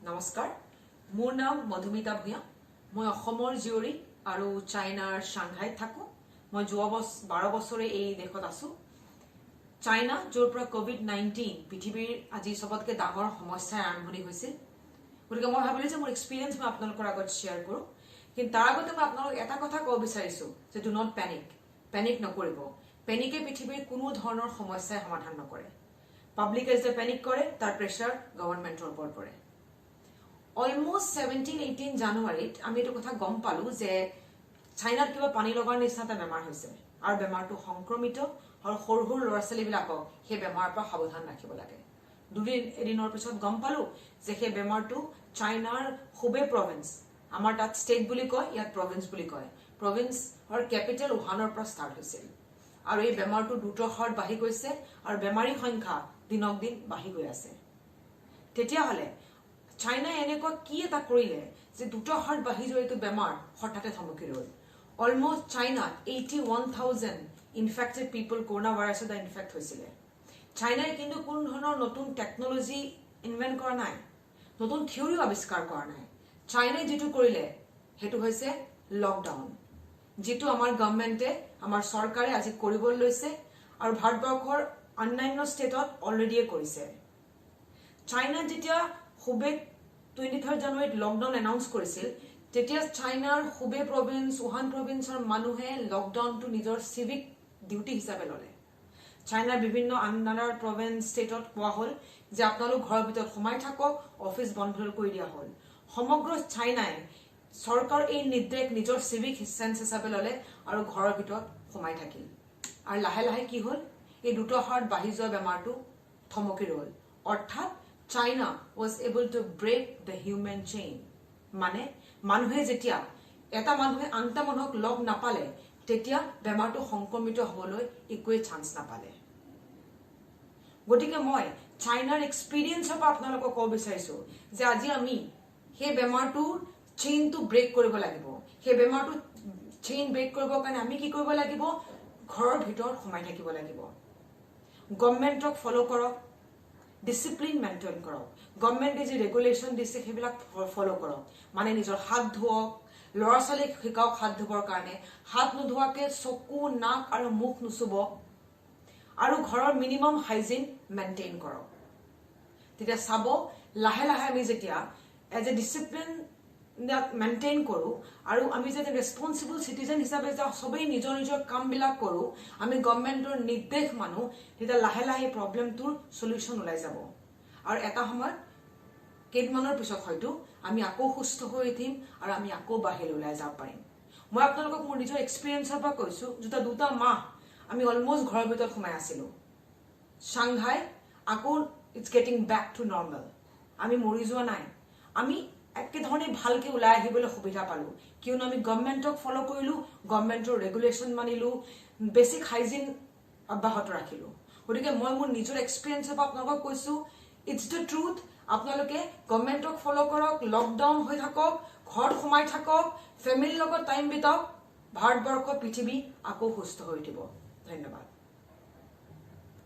নমস্কাৰ, মোৰ নাম মধুমিতা ভূঞা। মই অসমৰ জীয়ৰী আৰু চাইনাৰ সাংঘাইত থাকোঁ। মই যোৱা 12 বছৰে এই দেশত আছোঁ। চাইনা, য'ৰ পৰা কভিড-19 পৃথিৱীৰ আজি চবতকৈ ডাঙৰ সমস্যাৰ আৰম্ভণি হৈছিল। গতিকে মই ভাবিলোঁ যে মোৰ এক্সপিৰিয়েঞ্চ মই আপোনালোকৰ আগত শ্বেয়াৰ কৰোঁ। কিন্তু তাৰ আগতে মই আপোনালোক এটা কথা ক'ব বিচাৰিছোঁ যে do not panic. Panic নকৰিব। পেনিকে পৃথিৱীৰ কোনো ধৰণৰ সমস্যাই সমাধান নকৰে। পাব্লিকে যেতিয়া পেনিক কৰে, তাৰ প্ৰেছাৰ গভৰ্ণমেণ্টৰ ওপৰত পৰে। অলমষ্ট 17-18 জানুৱাৰীত আমি এইটো কথা গম পালো যে চাইনাত কিবা পানী লগাৰ নিচিনা এটা বেমাৰ হৈছে আৰু বেমাৰটো সংক্ৰমিত আৰু সৰু সৰু ল'ৰা ছোৱালীবিলাকক সেই বেমাৰৰ পৰা সাৱধান ৰাখিব লাগে। দুদিন এদিনৰ পিছত গম পালো যে সেই বেমাৰটো চাইনাৰ হুবে প্ৰভিন্স, আমাৰ তাত ষ্টেট বুলি কয়, ইয়াত প্ৰভিন্স বুলি কয়, প্ৰভিন্সৰ কেপিটেল উহানৰ পৰা ষ্টাৰ্ট হৈছিল আৰু এই বেমাৰটো দ্ৰুত হাৰত বাঢ়ি গৈছে আৰু বেমাৰীৰ সংখ্যা দিনক দিন বাঢ়ি গৈ আছে। তেতিয়াহ'লে চাইনাই এনেকুৱা কি এটা কৰিলে যে দ্ৰুত হাৰত বাঢ়ি যোৱা এইটো বেমাৰ হঠাতে থমকি ৰ'ল? অলমষ্ট চাইনাত 81,000 ইনফেক্টেড পিপল কৰোণা ভাইৰাছৰ দ্বাৰা ইনফেক্ট হৈছিলে। চাইনাই কিন্তু কোনো ধৰণৰ নতুন টেকনলজি ইনভেণ্ট কৰা নাই, নতুন থিয়ৰিও আৱিষ্কাৰ কৰা নাই। চাইনাই যিটো কৰিলে সেইটো হৈছে লকডাউন, যিটো আমাৰ গভৰ্ণমেণ্টে, আমাৰ চৰকাৰে আজি কৰিবলৈ লৈছে আৰু ভাৰতবৰ্ষৰ অন্যান্য ষ্টেটত অলৰেডিয়ে কৰিছে। চাইনাত যেতিয়া হুবে 23 জানুৱাৰীত লকডাউন এনাউন্স কৰিছিল, তেতিয়া চাইনাৰ হুবে প্ৰভিন্স, উহান প্ৰভিন্সৰ মানুহে লকডাউনটো নিজৰ চিভিক ডিউটি হিচাপে ল'লে। চাইনাৰ বিভিন্ন আন প্ৰভিন্স, ষ্টেটত কোৱা হ'ল যে আপোনালোক ঘৰৰ ভিতৰত সোমাই থাকক, অফিচ বন্ধ কৰি দিয়া হ'ল। সমগ্ৰ চাইনাই চৰকাৰ এই নিৰ্দেশ নিজৰ চিভিক চেন্স হিচাপে ল'লে আৰু ঘৰৰ ভিতৰত সোমাই থাকিল। আৰু লাহে লাহে কি হ'ল? এই দ্ৰুত হাৰত বাঢ়ি যোৱা বেমাৰটো থমকি ৰ'ল। অৰ্থাৎ China was able to break the human chain. মানে মানুহে যেতিয়া এটা মানুহে আন এটা মানুহক লগ নাপালে, তেতিয়া বেমাৰটো সংক্ৰমিত হ'বলৈ একোৱেই চান্স নাপালে। গতিকে মই চাইনাৰ এক্সপিৰিয়েঞ্চৰ পৰা আপোনালোকক ক'ব বিচাৰিছো যে আজি আমি সেই বেমাৰটোৰ চেইনটো ব্ৰেক কৰিব লাগিব। সেই বেমাৰটো চেইন ব্ৰেক কৰিবৰ কাৰণে আমি কি কৰিব লাগিব? ঘৰৰ ভিতৰত সোমাই থাকিব লাগিব। গভমেণ্টক ফ'ল' কৰক, ডিচিপ্লিন মেইনটেইন কৰক। গভমেণ্টে যি ৰেগুলেশ্যন দিছে, সেইবিলাক ফ'ল' কৰক। মানে নিজৰ হাত ধুৱক, ল'ৰা ছোৱালীক শিকাওক হাত ধুবৰ কাৰণে, হাত নোধোৱাকে চকু, নাক আৰু মুখ নুচুব আৰু ঘৰৰ মিনিমাম হাইজিন মেইনটেইন কৰক। তেতিয়া চাব, লাহে লাহে আমি যেতিয়া এজ এ ডিচিপ্লিন মেইনটেইন কৰোঁ আৰু আমি যেতিয়া ৰেচপনচিবল চিটিজেন হিচাপে যাওঁ, চবেই নিজৰ নিজৰ কামবিলাক কৰোঁ, আমি গভমেণ্টৰ নিৰ্দেশ মানো, তেতিয়া লাহে লাহে এই প্ৰব্লেমটোৰ চলিউশ্যন ওলাই যাব আৰু এটা সময়ত কেইদিনমানৰ পিছত হয়তো আমি আকৌ সুস্থ হৈ উঠিম আৰু আমি আকৌ বাহিৰলৈ ওলাই যাব পাৰিম। মই আপোনালোকক মোৰ নিজৰ এক্সপিৰিয়েঞ্চৰ পৰা কৈছোঁ, দুটা দুটা মাহ আমি অলমষ্ট ঘৰৰ ভিতৰত সোমাই আছিলোঁ। সাংঘাই আকৌ it's getting back to normal. আমি মৰি যোৱা নাই। আমি একেধৰণে ভালকে ওলাই আহিবলৈ সুবিধা পালো, কিয়নো আমি গভমেণ্টক ফ'ল' কৰিলো, গভমেণ্টৰ ৰেগুলেশ্যন মানিলো, বেছিক হাইজিন অব্যাহত ৰাখিলো। গতিকে মই মোৰ নিজৰ এক্সপিৰিয়েঞ্চৰ পৰা আপোনালোকক কৈছো, it's the truth. আপোনালোকে গভমেণ্টক ফ'ল' কৰক, লকডাউন হৈ থাকক, ঘৰত সোমাই থাকক, ফেমিলিৰ লগত টাইম বিতাওক, ভাৰতবৰ্ষ, পৃথিৱী আকৌ সুস্থ হৈ উঠিব। ধন্যবাদ।